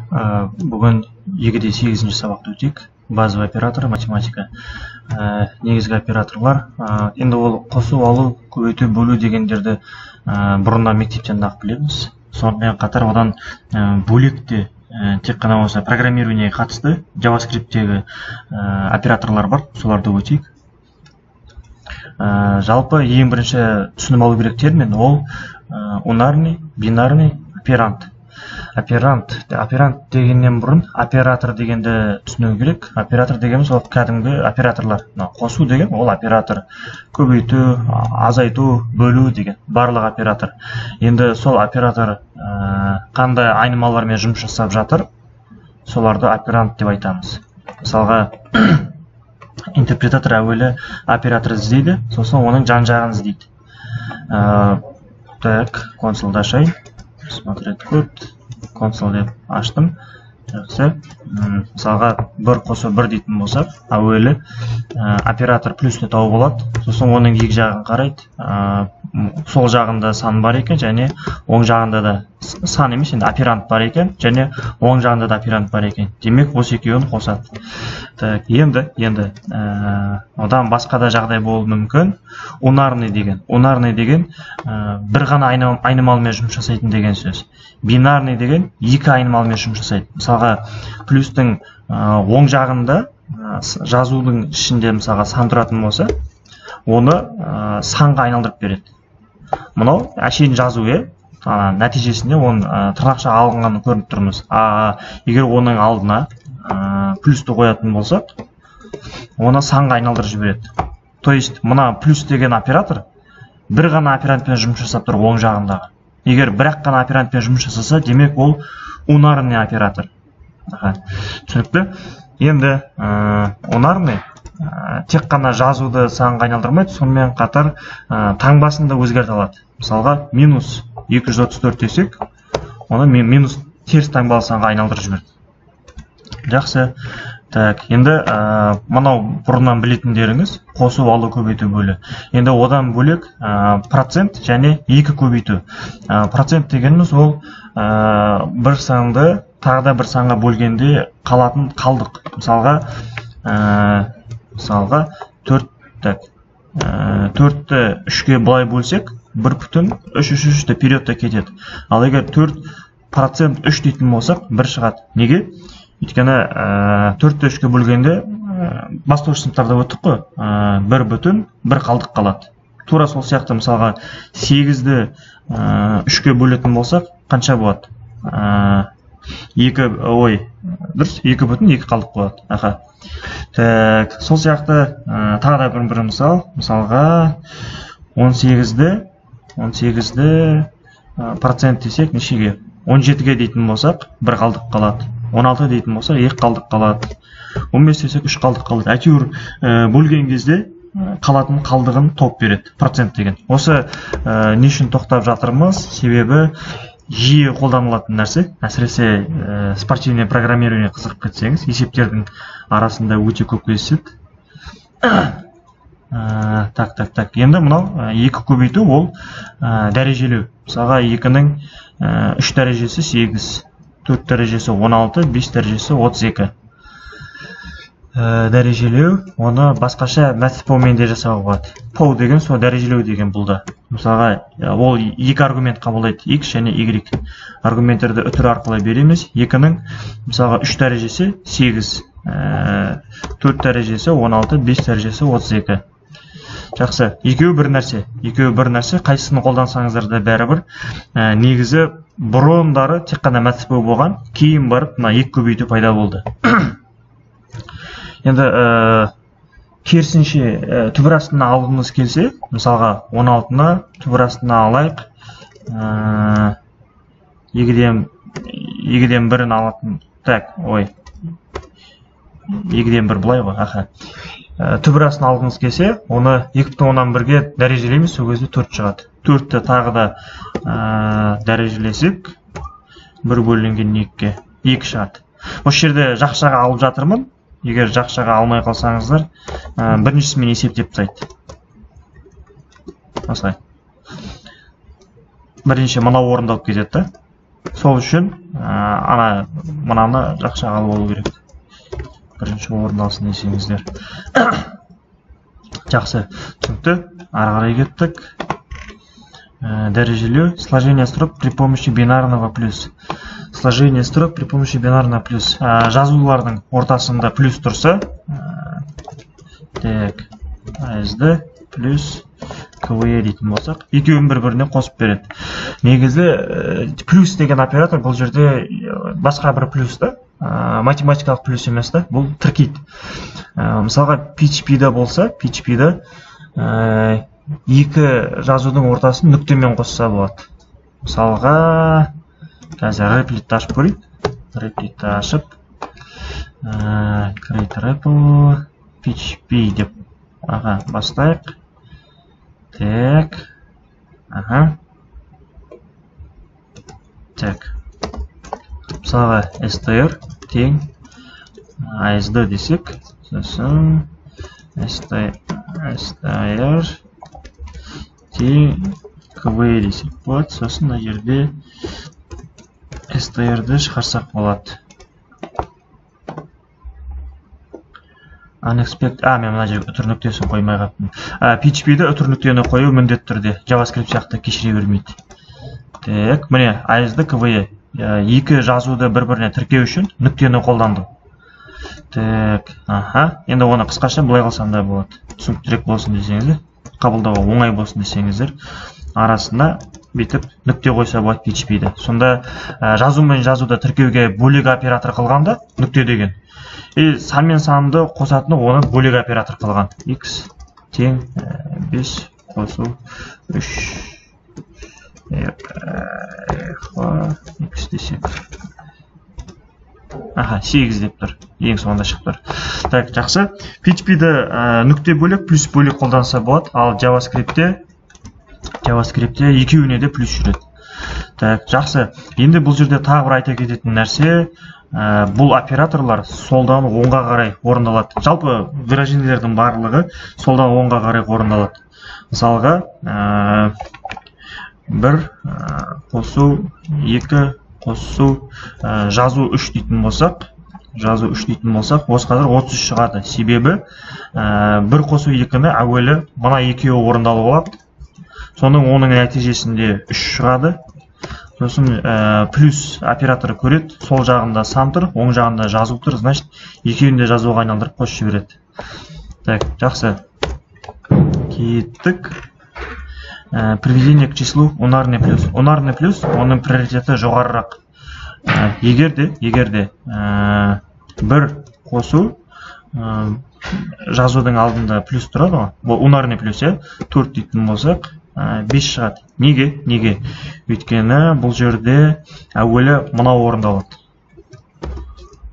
Бүгін 2-де 8-ші сабақты өтейік. Базовый оператор, математика. Негізгі операторлар. Енді ол қосу, алу, көбейту, бөлу дегендерді бұрыннан мектептен ақ білеміз. Сонымен қатар одан бөлек те тек қана осы программированиеге қатысты JavaScript'тегі операторлар бар, соларды өтейік. Жалпы ең бірінші түсініп алу керек термин ол унарный, бинарный операнд. Операнд дегеннен бұрын оператор дегенді түсіну керек. Оператор дегеніміз ол кәдімгі операторлар. Мына қосу деген ол оператор, көбейту, азайту, бөлу деген барлық оператор. Енді сол оператор қандай айнымалармен жұмыс жасап жатыр, соларды операнд деп айтамыз. Мысалға, интерпретатор әуелі оператор іздейді, сосын оның жан жағын іздейді. Так, консольды ашайын. Смотреть код, консоль деп аштым. Жақсы. Мысалға, 1 қосу 1 дейтін болсақ, әуелі оператор плюсті тауып алады, сосын оның екі жағын қарайды. Сол жағында сан бар екен, және оң жағында да сан емес, енді операнд бар екен, және оң жағында да операнд бар екен. Демек, осы екеуін қосады. Так, енді одан басқа да жағдай болуы мүмкін. Унарный деген. Унарный деген бір ғана айнымалымен жұмыс жасайтын деген сөз. Бинарный деген екі айнымалымен жұмыс жасайды. Мысалға, плюстің оң жағында жазудың ішінде мысалға сан тұратын болса, оны санға айналдырып береді. Мынау әшейін жазу, нәтижесінде оның тырнақша алынғанын көріп тұрмыз. Егер оның алдына плюсті қоятын болсақ, оны санға айналдырып жібереді. То есть мына плюс деген оператор бір ғана операндпен жұмыс жасап тұр оң жағындағы. Егер бір ақ қана операндпен жұмыс жасаса, демек ол унарный оператор. Түсінікті? Енді унарный тек қана жазуды санға айналдырмайды, сонымен қатар таңбасын да өзгерте алады. Мысалға, минус 234 десек, оны минус теріс таңбалы санға айналдырып жіберді. Жақсы. Так, енді мынау бұрыннан білетіндеріңіз қосу, алу, көбейту, бөлу. Енді одан бөлек процент және екі көбейту. Процент дегеніміз ол бір санды тағы да бір санға бөлгенде қалатын қалдық. Мысалға, төрт, так, төртті үшке былай бөлсек, бір бүтін үш үш үш деп периодта кетеді. Ал егер 4% үш дейтін болсақ, бір шығады. Неге? Өйткені төртті үшке бөлгенде, бастауыш сыныптарда өттік қой, бір бүтін бір қалдық қалады. Тура сол сияқты мысалға сегізді үшке бөлетін болсақ, қанша болады? Екі, ой, дұрыс, екі бүтін екі қалдық болады. Аха. Так, сол сияқты, тағы да бір мысал. Мысалға, он сегізді, процент десек нешеге? Он жетіге дейтін болсақ, бір қалдық қалады. 16 дейтін болсақ, екі қалдық қалады. 15 десек, үш қалдық қалады. Әйтеуір, бөлген кезде, қалатын қалдығын тауып береді, процент деген. Осы, не үшін тоқтап жатырмыз? Себебі жиі қолданылатын нәрсе, әсіресе, спортивный программирование қызығып кетсеңіз, есептердің арасында өте көп кездеседі. Так, так, так. Енді мынау, екі көбейту ол, дәрежелеу. Мысалға, екінің, үш дәрежесі сегіз, төрт дәрежесі он алты, бес дәрежесі отыз екі. Дәрежелеу, оны басқаша Math.POW-мен де жасауға болады. Pow деген сол дәрежелеу деген бұл да. Мысалға, ол екі аргумент қабылдайды, x және y. Аргументтерді үтір арқылы береміз. Екінің, мысалға, үш дәрежесі сегіз, төрт дәрежесі он алты, бес дәрежесі отыз екі. Жақсы, екеуі бір нәрсе. Екеуі бір нәрсе, қайсысын қолдансаңыздар да бәрібір. Негізі бұрындары тек қана Math.POW болған, кейін барып мына екі көбейту пайда болды. Енді, керісінше, түбір астына алғымыз келсе, мысалға, он алтыны түбір астына алайық. Екіден бірін алатын, так, ой, екіден бір былай ғой, аха. Түбір астына алғымыз келсе, оны екі бүтін оннан бірге дәрежелейміз, сол кезде төрт шығады. Төртті тағы да, дәрежелесек, бір бөлінген екіге екі шығады. Осы жерде жақшаға алып жатырмын. Егер жақшаға алмай қалсаңыздар, біріншісімен есептеп тастайды. Осылай. Бірінші мынау орындалып кетеді да. Сол үшін ана мынаны жақшаға алып алу керек. Бірінші орындалсын десеңіздер. Жақсы, түсінікті. Ары қарай кеттік. Дәрежелеу. Сложение строк при помощи бинарного плюс. Сложение строк при помощи бинарного плюс. Жазулардың ортасында плюс тұрса, так, ASD плюс КВЕ дейтін болсақ, екеуін бір-біріне қосып береді. Негізі плюс деген оператор бұл жерде басқа бір плюс та, математикалық плюс емес та, бұл тіркейді. Мысалға PHP-да болса, PHP-да екі жазудың ортасын нүктемен қосса болады. Мысалға қазір Replitті ашып көрейік. Replitті ашып, create REPL PHP деп аға бастайық. Так. Аха. Так. Мысалға str тең ASD десек, сосын str тең KV десек болады. Сосын мына жерде str-ді шығарсақ болады. Unexpected, мен мына жерге үтір нүктесін қоймай қалыппын. PHP-де үтір нүктені қою міндетті түрде, JavaScript сияқты кешіре бермейді. Так, міне ASD KVE екі жазуды бір-біріне тіркеу үшін нүктені қолдандым. Так, аха, енді оны қысқаша былай қылсам да болады. Түсініктірек болсын десеңіздер, қабылдауға оңай болсын десеңіздер, арасына бүйтіп нүкте қойса болады PHP-де. Сонда жазу мен жазуды тіркеуге бөлек оператор қылғанда нүкте деген. И сан мен санды қосатыны оны бөлек оператор қылған. X тең 5 қосу 3 x десек. Аха, 8 деп тұр. Ең соңында шығып тұр. Так, жақсы. PHP-ді нүкте бөлек, плюс бөлек қолданса болады. Ал JavaScript-те екеуіне де плюс жүреді. Так, жақсы. Енді бұл жерде тағы бір айта кететін нәрсе, бұл операторлар солдан оңға қарай орындалады. Жалпы выражениелердің барлығы солдан оңға қарай орындалады. Мысалға, 1 қосу 2 қосу жазу 3 дейтін болсақ, жазу 3 дейтін болсақ, осы қазір 33 шығады. Себебі 1 қосу 2-ні әуелі мына екеуі орындалып алады. Соның оның нәтижесінде 3 шығады. Сосын плюс операторы көреді, сол жағында сан тұр, оң жағында жазу тұр, значит, екеуін де жазуға айналдырып қосып жібереді. Так, жақсы. Кеттік. Приведение к числу унарный плюс. Унарный плюс, оның приоритеті жоғарырақ. Егер де 1 қосу жазудың алдында плюс тұрады ғой. Бұл унарный плюс, 4 дейтін болсақ, 5 шығады. Неге? Неге? Өйткені бұл жерде әуелі мынау орындалады.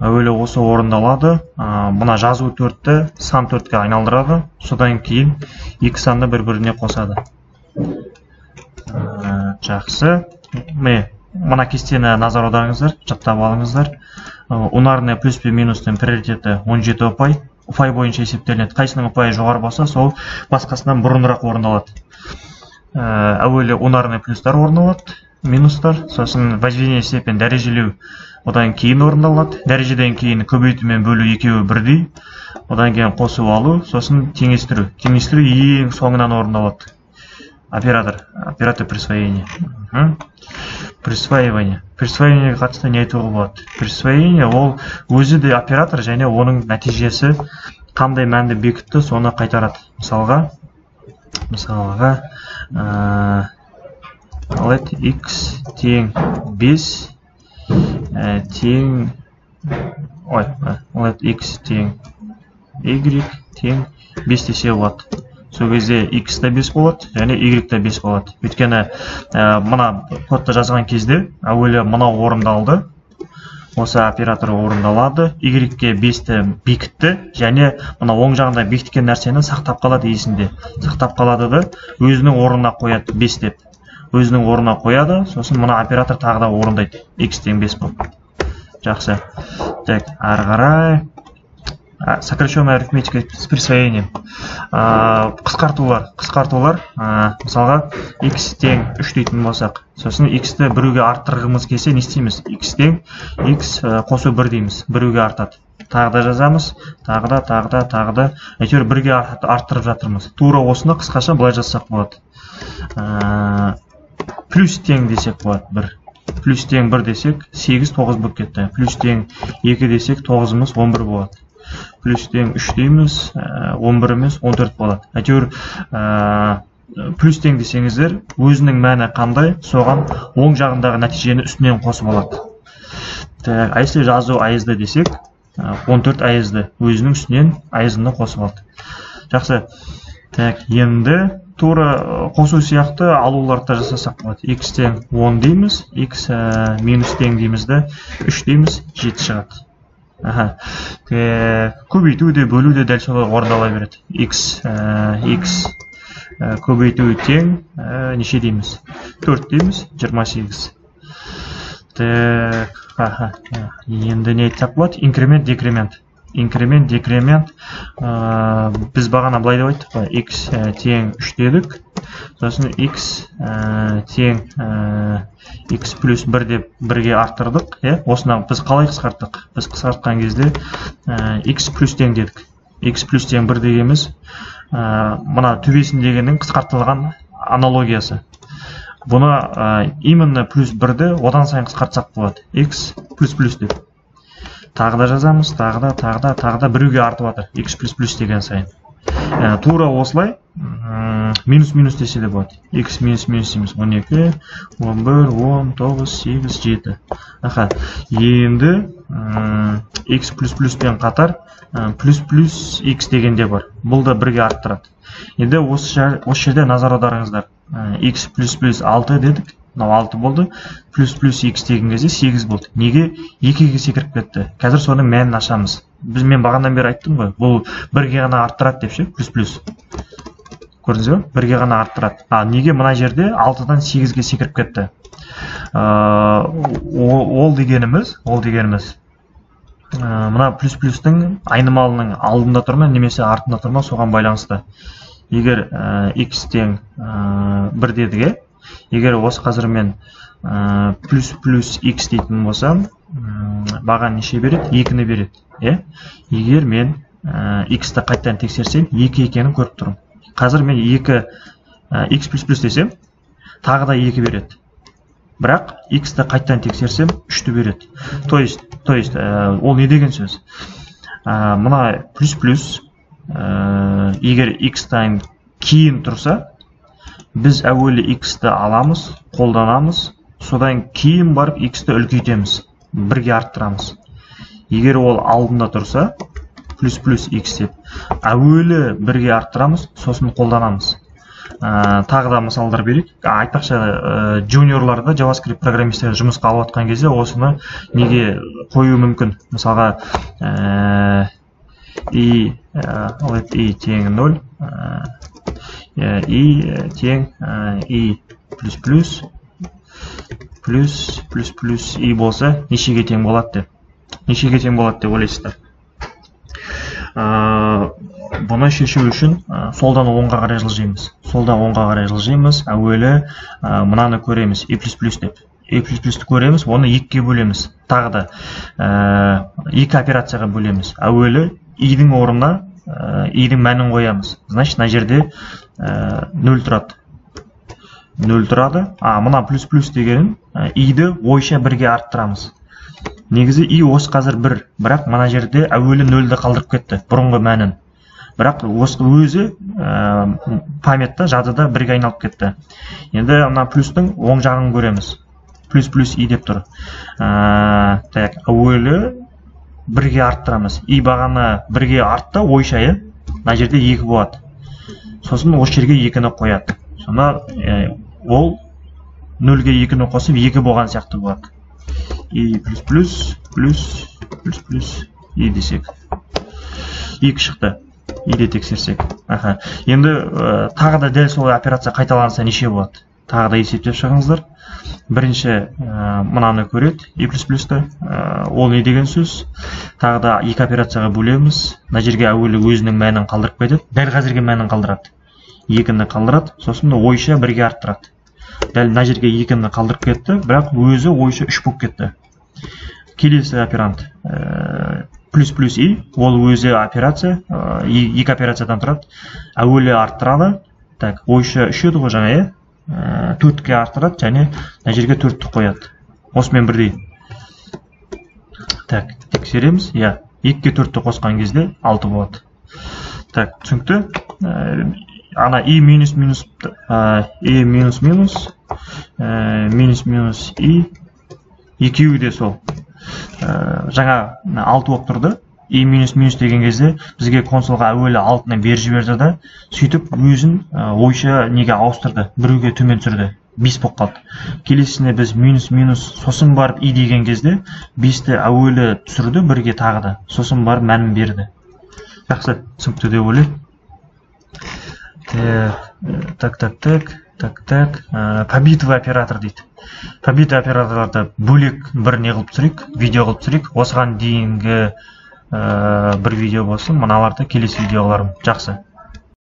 Әуелі осы орындалады. Мына жазу 4-ті сан 4-ке айналдырады. Содан кейін екі санды бір-біріне қосады. Жақсы. Міне, мына кестені назар аударыңыздар, жаттап алыңыздар. Унарный плюс пен минустың приоритеті 17 ұпай. Ұпай бойынша есептелінеді. Қайсының ұпайы жоғары болса, сол басқасынан бұрынырақ орындалады. Әуелі унарный плюстар орындалады, минустар, сосын возведение степень дәрежелеу одан кейін орындалады. Дәрежеден кейін көбейту мен бөлу екеуі бірдей, одан кейін қосу алу, сосын теңестіру. Теңестіру ең соңынан орындалады. Оператор присвоения. Присваивание. Присвоениеге қатысты не айтуға болады? Присвоение ол өзі де оператор және оның нәтижесі қандай мәнді бекітті, соны қайтарады. Мысалға, let x тең 5 тең, ой, let x тең y тең 5 десе болады. Сол кезде x та 5 болады және y та 5 болады. Өйткені мына кодты жазған кезде әуелі мынау орындалды. Осы оператор орындалады. Y-ке 5-ті бекітті және мына оң жағында бекіткен нәрсені сақтап қалады есінде. Сақтап қалады да өзінің орнына қояды 5 деп. Өзінің орнына қояды, сосын мына оператор тағы да орындайды. X тең 5 болып. Жақсы. Так, ары қарай. Сокращенная арифметика с присвоением. Қысқартулар. Мысалға, x тең 3 дейтін болсақ, сосын x-ті біреуге арттырғымыз келсе, не істейміз? X тең x қосу 1 дейміз, біреуге артады. Тағы да жазамыз, тағы да, тағы да, тағы да, әйтеуір бірге арттырып жатырмыз. Тура осыны қысқаша былай жазсақ болады. Плюс тең десек болады, 1. Плюс тең 1 десек, 8, 9 болып кетті. Плюс тең 2 десек, 9-ымыз 11 болады. Плюс тең 3 дейміз, 11 емес, 14 болады. Әйтеуір плюс тең десеңіздер, өзінің мәні қандай, соған оң жағындағы нәтижені үстінен қосып алады. Так, а если жазу АСД десек, 14 АСД өзінің үстінен АСД-ны қосып алды. Жақсы. Так, енді тура қосу сияқты алуларды да жасасақ болады. X тең 10 дейміз, x минус тең дейміз де, 3 дейміз, 7 шығады. Аха. Көбейту де, бөлу де дәл солай орындала береді. X, x көбейту тең неше дейміз? 4 дейміз, 28. Так, аха. Енді не айтсақ болады? Инкремент, декремент. Инкремент, декремент. Біз бағана былай деп айттық қой. X тең 3 дедік. Сосын x тең x плюс 1 деп бірге арттырдық. Осыны біз қалай қысқарттық? Біз қысқартқан кезде x плюс тең дедік. X плюс тең 1 дегеніміз мына төбесіндегінің қысқартылған аналогиясы. Бұны именно плюс 1-ді одан сайын қысқартсақ болады. X плюс плюс деп. Тағы да жазамыз, тағы да, тағы да, тағы да біреуге артып жатыр. X плюс плюс деген сайын. Тура осылай минус минус десе де болады. X минус минус дейміз. 12, 11, 10, 9, 8, 7. Аха. Енді x плюс плюспен қатар плюс плюс x деген де бар. Бұл да бірге арттырады. Енді осы жерде назар аударыңыздар. X плюс плюс 6 дедік. Мынау 6 болды. Плюс плюс x деген кезде 8 болды. Неге 2-ге секіріп кетті? Қазір соның мәнін ашамыз. Біз мен бағанадан бері айттым ғой, бұл бірге ғана арттырады деп ше, плюс плюс. Көрдіңіз бе? Бірге ғана арттырады. А неге мына жерде 6-дан 8-ге секіріп кетті? Ол дегеніміз, мына плюс плюстің айнымалының алдында тұр ма, немесе артында тұр ма, соған байланысты. Егер x тең 1 дедік, егер осы қазір мен плюс плюс x дейтін болсам, маған неше береді? 2-ні береді. Егер мен x-ті қайтадан тексерсем, 2 екенін көріп тұрмын. Қазір мен 2 x плюс плюс десем, тағы да 2 береді. Бірақ x-ті қайтадан тексерсем, 3-ті береді. То есть, ол не деген сөз? Мына плюс плюс егер x-тан кейін тұрса, біз әуелі x-ті аламыз, қолданамыз, содан кейін барып x-ті үлкейтеміз, бірге арттырамыз. Егер ол алдында тұрса, плюс плюс x деп, әуелі бірге арттырамыз, сосын қолданамыз. Тағы да мысалдар берейік. Айтпақшы, джуниорларды, JavaScript программистерді жұмысқа алып жатқан кезде осыны неге қою мүмкін? Мысалға, i тең 0, i тең i плюс плюс плюс плюс плюс i болса нешеге тең болады деп. Нешеге тең болады деп ойлайсыздар? Бұны шешу үшін солдан оңға қарай жылжимыз. Солдан оңға қарай жылжимыз. Әуелі мынаны көреміз, i плюс плюс деп. I плюс плюсті көреміз, оны 2-ге бөлеміз. Тағы да 2 операцияға бөлеміз. Әуелі i-дің орнына i-дің мәнін қоямыз. Значит, мына жерде 0 тұрады. 0 тұрады. Мына плюс плюс дегенін i-ді ойша бірге арттырамыз. Негізі i осы қазір 1, бірақ мына жерде әуелі 0-ді қалдырып кетті, бұрынғы мәнін. Бірақ осы өзі памятта, жадыда бірге айналып кетті. Енді мына плюстің оң жағын көреміз. Плюс плюс i деп тұр. Так, әуелі бірге арттырамыз. I бағана бірге артты, ойша, мына жерде 2 болады. Сосын осы жерге 2-ні қояды. Сонда ол 0-ге 2-ні қосып 2 болған сияқты болады. I плюс плюс плюс плюс плюс i десек 2 шықты. I де тексерсек. Аха. Енді тағы да дәл солай операция қайталанса неше болады? Тағы да есептеп шығыңыздар. Бірінші мынаны көреді, и плюс плюсті. Ол не деген сөз? Тағы да екі операцияға бөлеміз. Мына жерге әуелі өзінің мәнін қалдырып кетеді, дәл қазіргі мәнін қалдырады. 2-ні қалдырады, сосын ойша 1-ге арттырады. Дәл мына жерге 2-ні қалдырып кетті, бірақ өзі ойша 3 болып кетті. Келесі оперант плюс плюс и, ол өзі операция, екі операциядан тұрады. Әуелі арттырады. Так, ойша 3 еді ғой жаңа, иә? 4-ке арттырады және мына жерге 4-ті қояды. Осымен бірдей. Так, тексереміз. Иә, 2-ге 4-ті қосқан кезде 6 болады. Так, түсінікті. Ана и минус минус, и минус минус, минус минус и, екеуі де сол. Жаңа 6 болып тұрды. И минус минус деген кезде бізге консольға әуелі 6-ны беріп жіберді да, сөйтіп өзін ойша неге ауыстырды, біреуге төмен түсірді, 5 болып қалды. Келесіне біз минус минус, сосын барып и деген кезде 5-ті әуелі түсірді бірге тағы да, сосын барып мәнін берді. Жақсы, түсінікті деп ойлаймын. Так, так, так, так, так. Побитовый оператор дейді. Побитовый операторларды бөлек бір не қылып түсірейік, видео қылып түсірейік. Осыған дейінгі бір видео болсын, мыналарды келесі видеоларым. Жақсы.